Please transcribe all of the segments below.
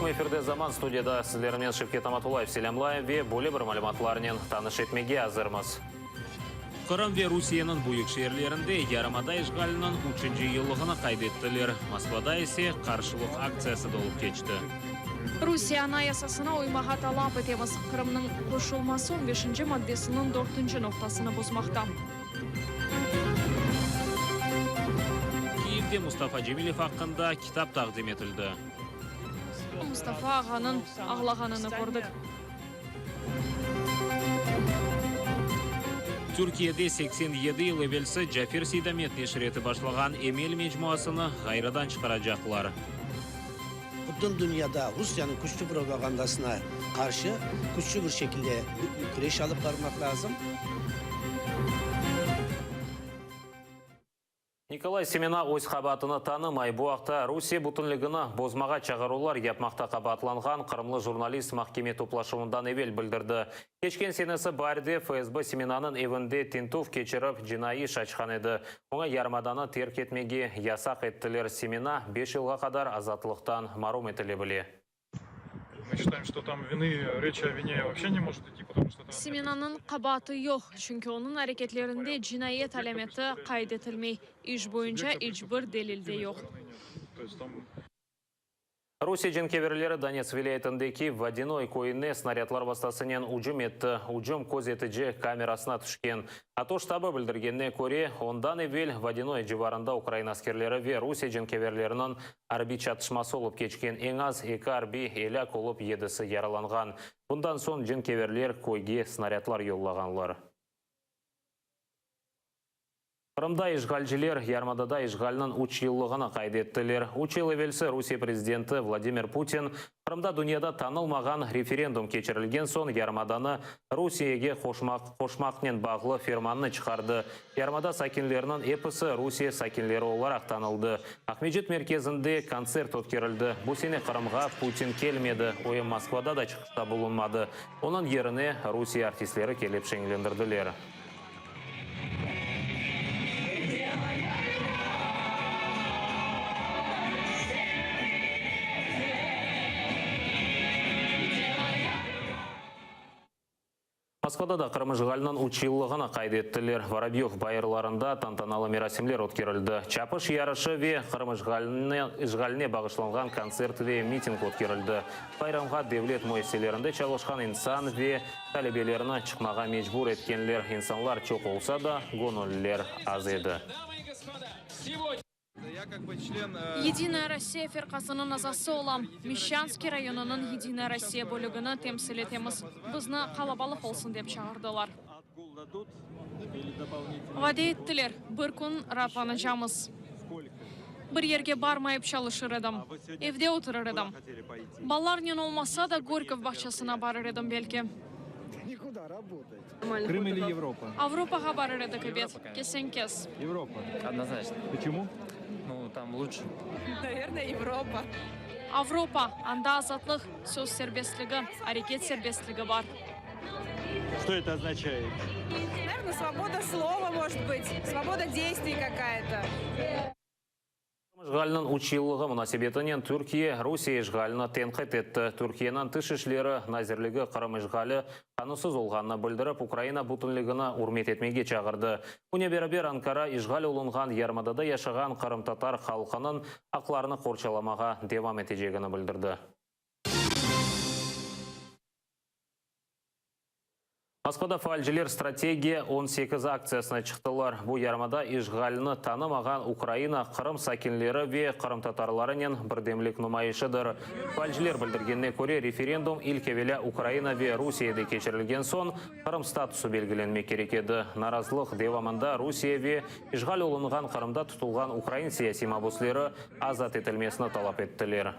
Efirde Zaman studiyada sizlernen Şevket Amatullayev selâmlay ve böyle bir malümatlarnen tanış etmege azırmız. Qırım ve Rusiyeniñ büyük şeerlerinde yarımada işğaliniñ üçünci yıllığını qayd ettiler, Moskvada ise qarşılıq aktsiyası da olıp keçti. Rusiye Anayasasına uymağa talap etemiz, Qırımnıñ qoşulması on beşinci maddesiniñ dörtünci noqtasını bozmaqta. Kiyevde Mustafa Cemilev aqqında kitap taqdim etildi. Mustafa ağanıñ ağlağanını kördik. Türkiyede 87 yıl evelsi Cafer Seydamet neşir etip başlağan Emel mecmuasını ğayrıdan çıqaracaqlar. Bütün dünyada Rusyanıñ küçlü propagandasına qarşı küçlü bir şekilde küreş alıp barmaq lazım. Nikolay Semena öz qabaatını tanımay. Bu aqta Rusiye bütünligini bozmağa çağıruvlar yapmaqta qabaatlanğan qırımlı jurnalist mahkeme toplaşuvından evel bildirdi. Keçken senesi baarde FSB Semenanıñ evinde tintüv keçirip, cinaiy iş açqan edi. Oña yarımadanı terk etmege yasaq ettiler. Semena beş yılğa qadar azatlıqtan marum etile bile. Semenanıñ qabaatı yoq, çünki onıñ areketlerinde cinayet alâmeti qayd etilmey. İş boyunca iç bir delil de yoq. Rusiye cenkeverleri Donetsk vilâyetindeki Vodânoy köyüne snarâdlar vastasınen ücüm etti. Ücüm köz etici kamerasına tüşken. ATO ştabı bildirgenine köre, ondan evel Vodânoy civarında ukrain askerleri ve Rusiye cenkeverleriniñ arbiy çatışması olıp keçken, eñ az eki arbiy elâk olıp, yedisi yaralanğan. Bundan soñ cenkeverler köyge snarâdlar yollağanlar. Qırımda işğalciler yarımadada işğalniñ üç yıllığını qayd ettiler. Üç yıl evelsi Rusiye prezidenti Vladimir Putin Qırımda dünyada tanılmağan referendum keçirilgen soñ yarımadanı Rusiyege qoşmaqnen bağlı fermannı çıqardı. Yarımada sakinleriniñ episi Rusiye sakinleri olaraq tanıldı. Aqmescit merkezinde kontsert ötkerildi. Bu sene Qırımğa Putin kelmedi, o em Moskvada da çıqışta bulunmadı. Onıñ yerine Rusiye artistleri kelip şeñlendirdiler. Moskvada da Qırım işğaliniñ üç yıllığını qayd ettiler. Vorobyov bayırlarında tantanalı merasimler ötkerildi. Çapış yarışı ve Qırım işğaline bağışlanğan kontsert ve miting ötkerildi. Bayramğa devlet müessiselerinde çalışqan insan ve talebelerni çıqmağa mecbur etkenler. İnsanlar çoq olsa da, göñülliler az edi. Yedinaya Rossiya firqasınıñ azası olam. Meşçanskiy rayonınıñ Yedinaya Rossiya bölügini temsil etemiz. Bizni qalabalıq olsun dep çağırdılar. Vade ettiler, bir kün raatlanacamız. Bir yerge barmayıp çalışır edim. Evde oturır edim. Balalarnen olmasa da, Gorkov bağçasına barır edim, belki. Avropağa barır edik, ebet, kesen-kes. Avropa, anda azatlıq, söz serbestligi, areket serbestligi bar. Qırım işğaliniñ üç yıllığı munasebetinen Türkiye Rusiye işğalini tenqit etti. Türkiyeniñ Tış işleri nazirligi Qırım işğali qanunsız olğanını bildirip, Ukraina bütünligini ürmet etmege çağırdı. Bunen beraber Ankara işğal olunğan yarımadada yaşağan qırımtatar halqınıñ aqlarını qorçalamağa devam etecegini bildirdi. Moskvada faalciler Strategiya 18 aktsiyasına çıqtılar. Bu yarımada işğalni tanımağan Ukraina, Qırım sakinleri ve qırımtatarlarınen birdemlik numayışıdır. Faalciler bildirgenine köre, referendum ilk evelâ Ukraina ve Rusiyede keçirilgen soñ Qırım statusı belgilenmek kerek edi. Narazılıq devamında Rusiye ve işğal olunğan Qırımda tutulğan ukrain siyasiy mabusleri azat etilmesini talap ettiler.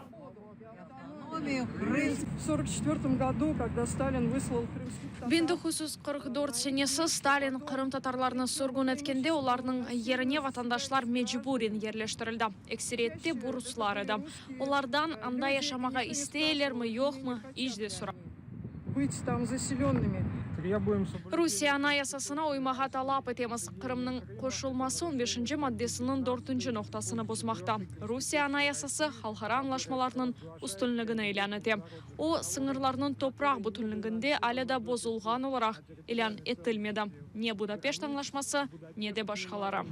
1944 senesi Stalin qırımtatarlarnı sürgün etkende olarnıñ yerine vatandaşlar mecburen yerleştirildi. Ekseriyette bu ruslar edi. Olardan anda yaşamağa isteylermi, yoqmı iç de soramadılar. Rusiye Anayasasına uymağa talap etemiz. Qırımnıñ qoşulması on beşinci maddesiniñ dörtünci noqtasını bozmaqta. Rusiye Anayasası halqara añlaşmalarnıñ üstünligini ilân ete. O, sıñırlarnıñ topraq bütünliginde alâ da bozulğan olaraq ilân etilmedi, ne Budapeşt añlaşması, ne de başqaları.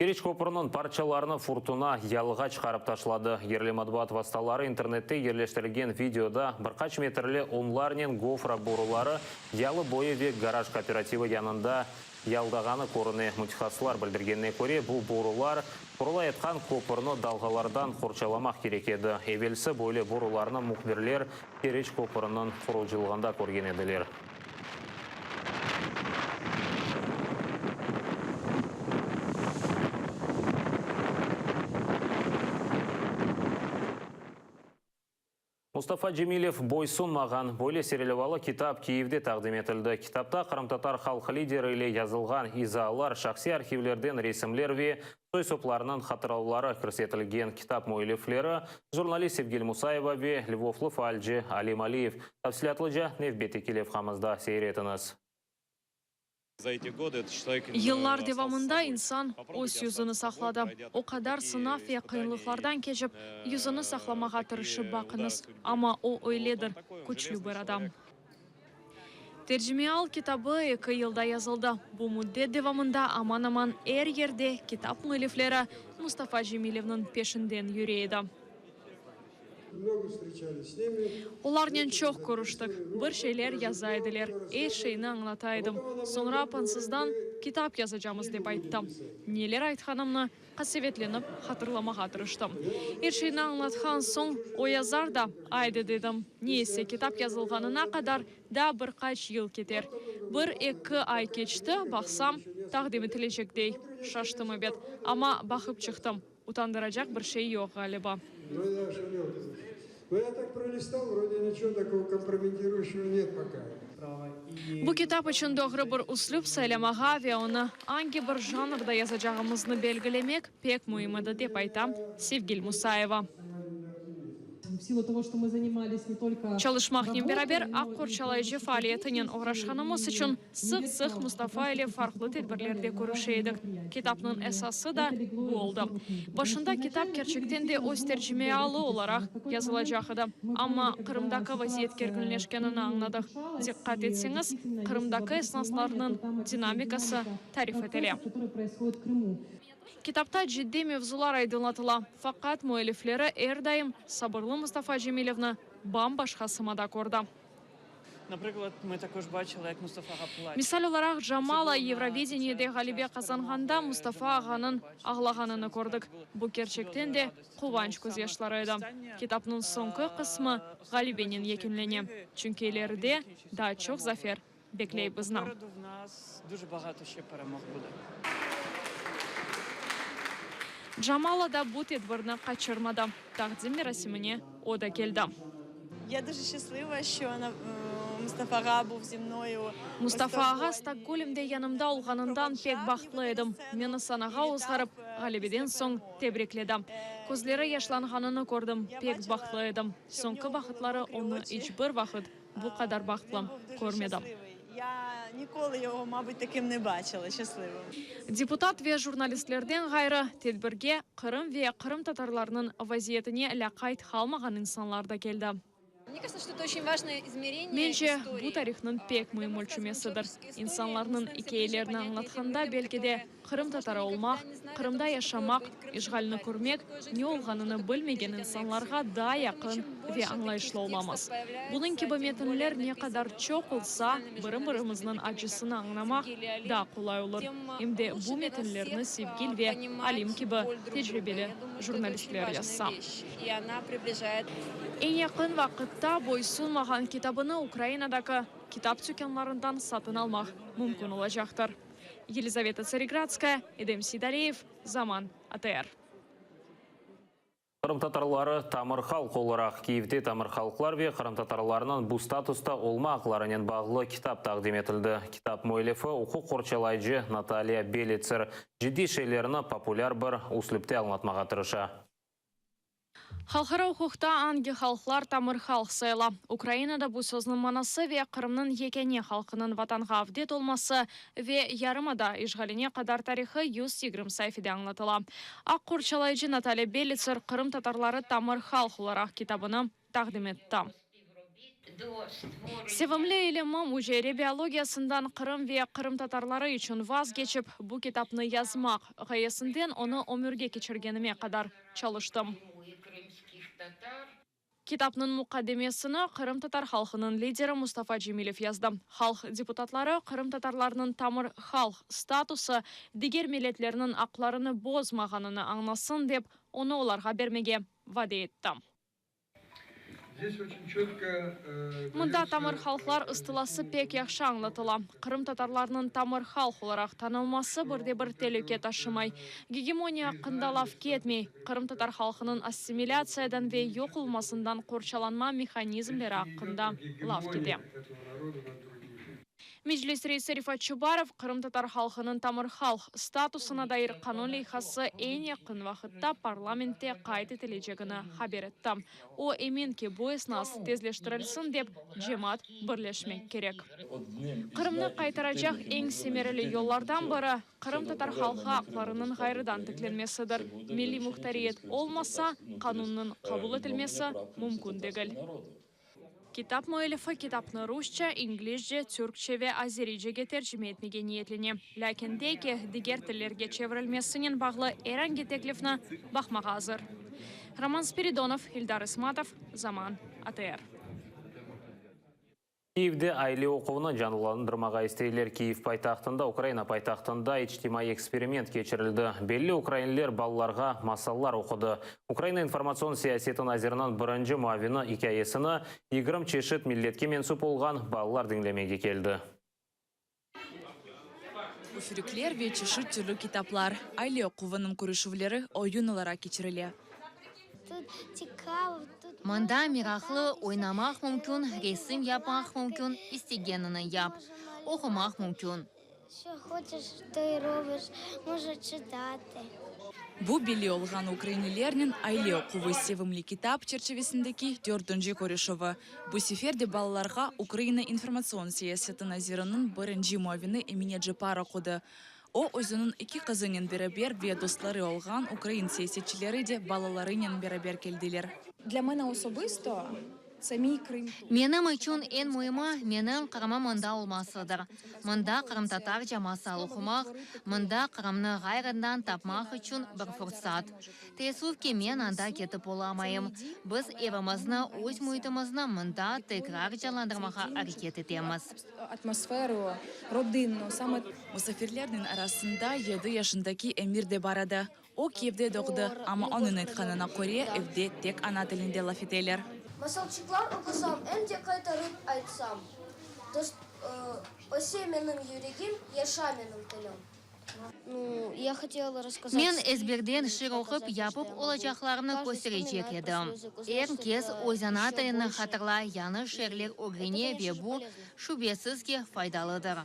Keriç köprüniñ parçalarını furtuna yalığa çıqarıp taşladı. Yerli matbuat vastaları internette yerleştirilgen videoda bir qaç metrli onlarnen gofra boruları yalı boyu ve garaj kooperativi yanında yaldağanı körüne. Mütehassıslar bildirgenine köre, bu borular qurulayatqan köpürni dalğalardan qorçalamaq kerek edi. Evelsi böyle borularnı mühbirler Keriç köprüniñ qurucılığında körgen ediler. Mustafa Cemilev boysunmağan böyle serlevalı kitap Kiyevde taqdim etildi. Kitapta qırımtatar halq lideri ile yazılğan izalar, şahsiy arhivlerden resimler ve soy-soplarınıñ hatıravları kirsetilgen. Kitap müellifleri, jurnalist Sevgil Musayeva ve lvovlı faalci Alim Aliyev. Tafsilâtlıca nevbetteki levhamızda seyir etiñiz. Yıllar devamında insan öz yüzüni saqladı. O qadar sınav ve qıyınlıqlardan keçip, yüzüni saqlamağa tırışıp baqıñız, amma o öyledir, küçlü bir adam. Tercimeal kitabı eki yılda yazıldı. Bu müddet devamında aman-aman er yerde kitap müellifleri Mustafa Cemilevniñ peşinden yüre edi. Olarnen çoq körüştik, bir şeyler yaza ediler, er şeyni añlata edim. Soñra apansızdan, kitap yazacamız dep ayttı. Neler aytqanımnı qasevetlenip hatırlamağa tırıştım. Er şeyni añlatqan soñ, o yazar da, aydı dedim. Ne ise, kitap yazılğanına qadar daa bir qaç yıl keter. Bir-eki ay keçti, baqsam, taqdim etilecek dey. Şaştım ebet, amma baqıp çıqtım. Utandıracaq bir şey yoq, ğaliba. Bu kitap içün doğru bir üslüp saylamağa ve onı angi bir janrda yazacağımıznı belgilemek pek müim edi, dep ayta Sevgil Musayeva. Çalışmaqnen beraber aq qorçalayıcı faaliyetinen oğraşqanımız içün sıq-sıq Mustafa ile farqlı tedbirlerde körüşe edik. Kitapnıñ esası da bu oldı. Başında kitap kerçekten de öz tercimealı olaraq yazılacaq edi. Amma Qırımdaki vaziyet kerginleşkenini añladıq. Diqqat etseñiz, Qırımdaki esnaslarnıñ dinamikası tarif etile. Kitapta ciddiy mevzular aydınlatıla, faqat müellifleri er daim sabırlı Mustafa Cemilevni bam-başqa sımada kördi. Misal olaraq, Jamala Yevrovideniyede ğalebe qazanğanda Mustafa ağanıñ ağlağanını kördik. Bu kerçekten de quvanç közyaşları edi. Kitapnıñ soñki qısmı ğalebenen yekünlene, çünki ileride daa çoq zafer bekley bizni. Jamala da bu tedbirni qaçırmadı, taqdim merasimine o da keldi. Mustafa ağa Stokgolmde yanımda olğanından pek bahtlı edim. Meni sanağa ozğarıp, ğalebeden soñ tebrikledi. Közleri yaşlanğanını kördim, pek bahtlı edim. Soñki vaqıtları onı iç bir vaqıt Bu qadar bahtlı körmedim. Deputat ve jurnalistlerden ğayrı, tedbirge Qırım ve qırımtatarlarnıñ vaziyetine lâqayt qalmağan insanlar da keldi. Mence, bu tarihnıñ pek müim ölçümesidir. İnsanlarnıñ ikâyelerini añlatqanda, belki de, Qırımtatarı olmaq, Qırımda yaşamaq, işğalni körmek, ne olğanını bilmegen insanlarğa daa yaqın ve añlayışlı olamız. Bunıñ kibi metinler ne qadar çoq olsa, biri-birimizniñ acısını añlamaq daa qolay olur. Em de bu metinlerni Sevgil ve Alim kibi tecribeli jurnalistler yazsa. Eñ yaqın vaqıtta Boysunmağan kitabını Ukrainadaki kitap tükânlarından satın almaq mümkün olacaqtır. Yelizaveta Tsaregradskaya, Edem Seydaliyev, Zaman, ATR. Qırımtatarları tamır halq olaraq Kiyevde tamır halqlar ve qırımtatarlarnıñ bu statusta olma aqlarınen bağlı kitap taqdim etildi. Kitap müellifi, uquq qorçalayıcı Natalya Belitser ciddiy şeylerni populâr bir üslüpte añlatmağa tırışa. Halqara uquqta angi halqlar tamır halq sayıla? Ukrainada bu sözniñ manası ve Qırımnıñ yekâne halqınıñ Vatanğa avdet olması ve yarımada işğaline qadar tarihı 120 saifede añlatıla. Aq qorçalayıcı Natalya Belitser Qırımtatarları tamır halq olaraq kitabını taqdim etti. Sevimli ilimim, üceyre biologiyasından Qırım ve qırımtatarları içün vazgeçip, bu kitapnı yazmaq ğayesinden onı ömürge keçirgenime qadar çalıştım. Kitapnıñ muqaddemesini qırımtatar halqınıñ lideri Mustafa Cemilev yazdı. Halq deputatları qırımtatarlarnıñ tamır halq statusı diger milletlerniñ aqlarını bozmağanını añlasın dep, onı olarğa bermege vade etti. Mında tamır halqlar ıstılası pek yahşı añlatıla. Qırımtatarlarnıñ tamır halq olaraq tanılması bir de bir telüke taşımay. Gegemoniya aqqında laf ketmey, qırımtatar halqınıñ assimilâtsiyadan ve yoq olmasından qorçalanma mehanizmleri aqqında laf kete. Meclis reisi Refat Çubarov, qırımtatar halqınıñ tamır halq statusına dair qanun leyhası eñ yaqın vaqıtta parlamentte qayd etilecegini haber etti. O, emin ki, bu esnas tezleştirilsin dep, cemaat birleşmek kerek. Qırımnı qaytaracaq eñ semereli yollardan biri, qırımtatar halqı aqlarınıñ ğayrıdan tiklenmesidir. Milliy muhtariyet olmasa, qanunnıñ qabul etilmesi mümkün degil. Kitap müellifi kitapnı rusça, inglizce, türkçe ve azericege tercime etmege niyetlene. Lâkin dey ki, diger tillerge çevirilmesinen bağlı er angi teklifni baqmağa azır. Roman Spiridonov, İldar İsmatov, Zaman, ATR. Kiyevde aile oquvını canlandırmağa isteyler. Kiyev paytahtında, Ukraina paytahtında içtimaiy eksperiment keçirildi. Belli ukrainler balalarğa masallar oqudı. Ukraina informatsion siyaseti naziriniñ birinci muavini ikâyesini 20 çeşit milletke mensüp olğan balalar diñlemege keldi. Üfürikler ve çeşit türlü kitaplar. Aile oquvınıñ körüşüvleri oyun olaraq keçirile. Mında meraqlı, oynamaq mümkün, resim yapmaq mümkün, istegeniñni yap. Oqumaq mümkün. Bu belli olğan ukrainlilerniñ Aile oquvı sevimli kitap çerçivesindeki dördünci körüşüvi. Bu sefer de balalarğa Ukraina informatsion siyaseti naziriniñ birinci muavini Emine Ceppar oqudı. O, özüniñ eki qızınen beraber ve dostları olğan ukrain siyasetçileri de balalarınen beraber keldiler. Dlâ mene osobisto tse miy Krım tut. Menim içün eñ müimi, menim Qırımım mında olmasıdır. Mında qırımtatarca masal oqumaq, mında Qırımnı ğayrıdan tapmaq içün bir fırsat. Teessüf ki, men anda ketip olamayım. Biz evimizni, öz müitimizni mında tekrar canlandırmağa areket etemiz. Atmosferu, rodınnu, same. Musafirlerniñ arasında yedi yaşındaki Emir de bar edi. O, Kiyevde doğdı, amma onıñ aytqanına köre, evde tek ana tilinde laf eteler. Masalçıqlar oqusam, em de qaytarıp aytsam, dost, öse menim yüregim, yaşa menim tilim. Men ezberden şiir oqup, yapıp olacaqlarını kösterecek edim. Er kes öz ana tilini hatırlay, yañı şiirler ögrene ve bu, şübesiz ki, faydalıdır.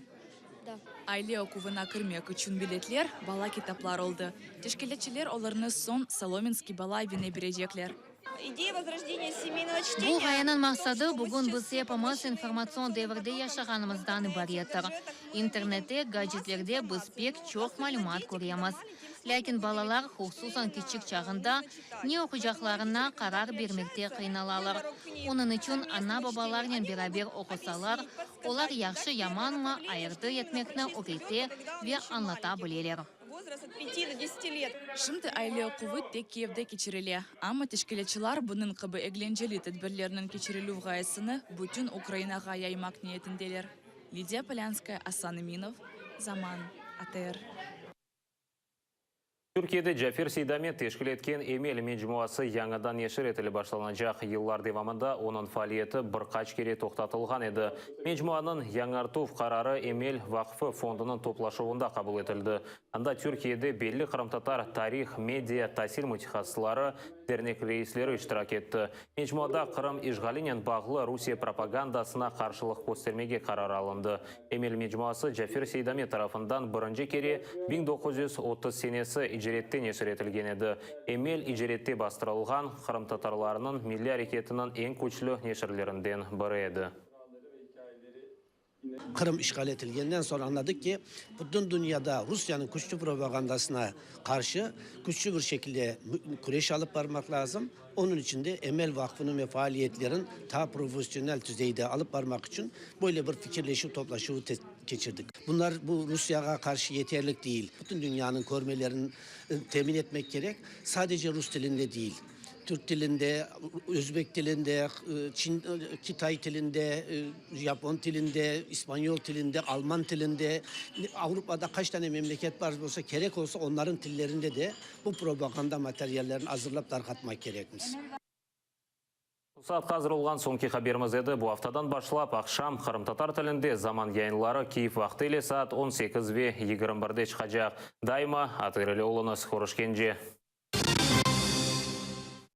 Aile oquvına kirmek içün biletler bala kitaplar oldı. Teşkilâtçılar olarnı soñ Solomenskiy bala evine berecekler. Bu ğayeniñ maqsadı, bugün biz epimiz informatsion devirde yaşağanımızdan ibarettir. İnternette, gacetlerde biz pek çoq malümat köremiz. Lâkin balalar, hususan kiçik çağında, ne oquycaqlarına qarar bermekte qıynalalar. Onıñ içün ana-babalarnen beraber oqusalar, olar yahşı-yamanmı ayırdı etmekni ögrete ve añlata bileler. Şimdi aile oquvı tek Kiyevde keçirile, amma teşkilâtçılar bunıñ kibi eglenceli tedbirlerniñ keçirilüv ğayesini bütün Ukrainağa yaymaq niyetindeler. Lidiya Polânskaya, Asan Eminov, Zaman, ATR. Türkiyede Cafer Seydamet teşkil etken Emel mecmuası yañıdan neşir etilip başlanacaq. Yıllar devamında onıñ faaliyeti bir qaç kere toqtatılğan edi. Mecmuanıñ yañartuv qararı Emel vaqfı fondunıñ toplaşuvında qabul etildi. Anda Türkiyede belli qırımtatar tarih, media, tasil mütehassısları. Dernek reisleri iştirak etti. Mecmuada Qırım işğalinen bağlı Rusiye propagandasına qarşılıq köstermege qarar alındı. Emel mecmuası Cafer Seydamet tarafından birinci kere 1930 senesi icrette neşir etilgen edi. Emel icrette bastırılğan qırımtatarlarınıñ milliy areketiniñ eñ küçlü neşirlerinden biri edi. Qırım işğal etilgenden soñ añladıq ki, bütün dünyada Rusiyeniñ küçlü propagandasına qarşı küçlü bir şekilde küreş alıp barmaq lazım. Onıñ içün de Emel vaqfınıñ ve faaliyetlerin taa professional tüzeyde alıp barmaq içün böyle bir fikirleşüv toplaşuvı keçirdik. Bunlar bu Rusiyağa qarşı yeterlik değil. Bütün dünyanıñ körmelerini temin etmek kerek, sadece rus tilinde değil. Türk tilinde, özbek tilinde, çin, kitay tilinde, yapon tilinde, ispanyol tilinde, alman tilinde, Avropada qaç tane memleket bar bolsa, kerek olsa onların tillerinde de bu propaganda materyallerini azırlap tarqatmaq kerekmiz. Bu saatqa azır olğan soñki haberimiz edi. Bu aftadan başlap aqşam qırımtatar tilinde Zaman yayınları Kyiv vaqtı ile saat on sekiz ve yigirmi birde çıqacaq. Daima ATR ile oluñız. Körüşkence!